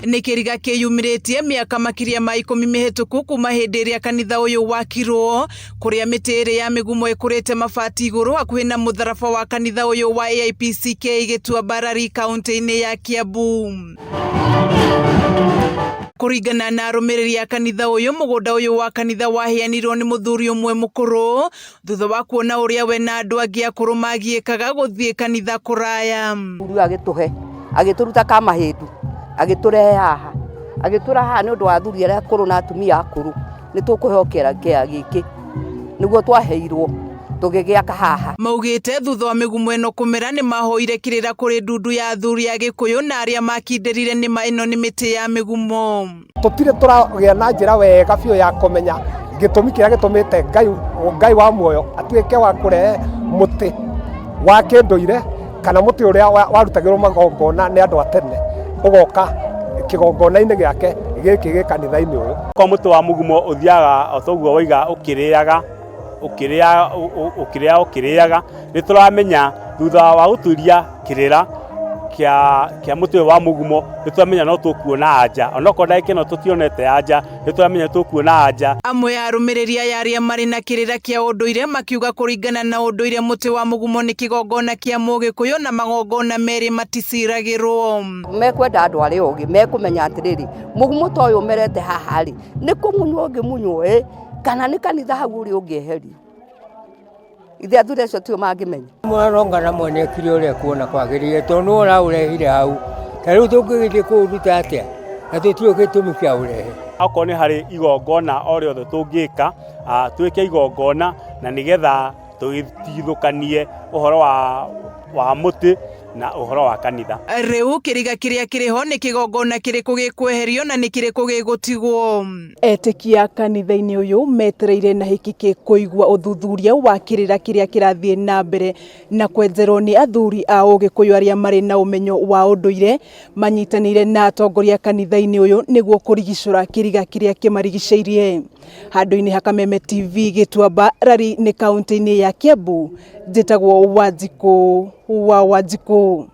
Nĩ kĩriga kĩyumĩrĩtie mĩaka makĩria ma ikũmi mĩhĩtũku kuma hĩndĩ ĩrĩa kanitha ũyũ wakirwo, kũrĩa mĩtĩ ĩrĩ ya mĩgumo ĩkũrĩte mabati igũrũ hakuhĩ na mũtharaba wa kanitha ũyũ wa AIPCK Gĩtuamba Rari kaunti-inĩ ya Kiambu. Kũringana na arũmĩrĩri a kanitha ũyũ, mũgũnda ũyũ wa kanitha waheanirwo nĩ mũthuri ũmwe mũkũrũ thutha wa kuona ũrĩa we na andũ angĩ akũrũ magiĩkaga gũthiĩ kanitha kũraya. Mũthuri agĩtũhe agĩtũruta Kamahĩndu agĩtũrehe haha agĩtũra haha nĩ ũndũ wa athuri arĩa akũrũ na atumia akũrũ nĩ tũkũheo kĩara gĩkĩ nĩguo twaheirwo tũgĩgĩaka haha. Maugĩte thutha wa mĩgumo ĩno kũmera nĩ mahoire kĩrĩra kũrĩ ndundu ya athuri a Gĩkũyũ na arĩa makindĩrire nĩma ĩno nĩ mĩtĩ ya mĩgumo. Tũtirĩ tũragĩa na njĩra wega biũ ya kũmenya gĩtũmi kĩrĩa gĩtũmĩte Ngai, Ngai wa muoyo atuĩke wa kũrehe mũtĩ wa kĩndũire kana mũtĩ ũrĩa warutagĩrwo magongona nĩ andũ a tene ũgoka kĩgongona-inĩ gĩake gĩkĩ gĩ kanitha-inĩ ũyũ. Kwa mũtĩ wa mũgumo ũthiaga o ta ũguo waiga ũkĩrĩaga ũkĩrĩa ũkĩrĩa ũkĩrĩaga nĩ tũramenya thutha wa gũtuĩria kĩrĩra kĩa kĩa mũtĩ ũyũ wa mũgumo nĩ tũramenya no tũkuona anja onokorwo ndagĩka ĩno tũtionete anja nĩ tũramenya tũkuona anja. Amwe a arũmĩrĩri aya arĩa marĩ na kĩrĩra kĩa ũndũire makiuga kũringana na ũndũire mũtĩ wa mũgumo nĩ kĩgongona kĩa mũgĩkũyũ na magongona merĩ maticiragĩrwo. Mekwenda andũ arĩa ogĩ mekũmenya atĩrĩrĩ, mũgumo ta ũyũ ũmerete haha rĩ, nĩ kũmunywo ũngĩmunywo ĩ, kana nĩ kanitha hau ũrĩ ũngĩeherio. Ithe athuri acio tio mangĩmenya. Mwaronga na mwene ekire ũrĩa kuona kwagĩrĩire tondũ nĩwe ũraũrehire hau. Ta rĩu tũngĩgĩthiĩ kũũruta atĩa na tũtiũĩ gĩtũmi kĩa ũrehe. Okorwo nĩ harĩ igongona o rĩothe tũngĩka, twĩke igongona na nĩgetha tũtigithũkanie ũhoro wa wa mũtĩ na ũhoro wa kanitha. Rĩu kĩriga kĩrĩa kĩrĩ ho nĩ kĩgongona kĩrĩkũ gĩkweherio na nĩ kĩrĩkũ gĩgũtigwo? Etĩkia kanitha-inĩ ũyũ metereire na hĩkĩkĩ kũigua ũthuthuria wa kĩrĩra kĩrĩa kĩrathiĩ na mbere na kwenjerwo nĩ athuri a ũgĩkũyũ arĩa marĩ na ũmenyo wa ũndũire manyitanĩire na atongoria kanitha-inĩ ũyũ nĩguo kũrigicũra kĩriga kĩrĩa kĩmarigicĩirie. Handũ-inĩ ha Kameme TV Gĩtuamba Rari nĩ kaunti-inĩ ya Kiambu, njĩtagwo Wanjikũ wa Wanjikũ.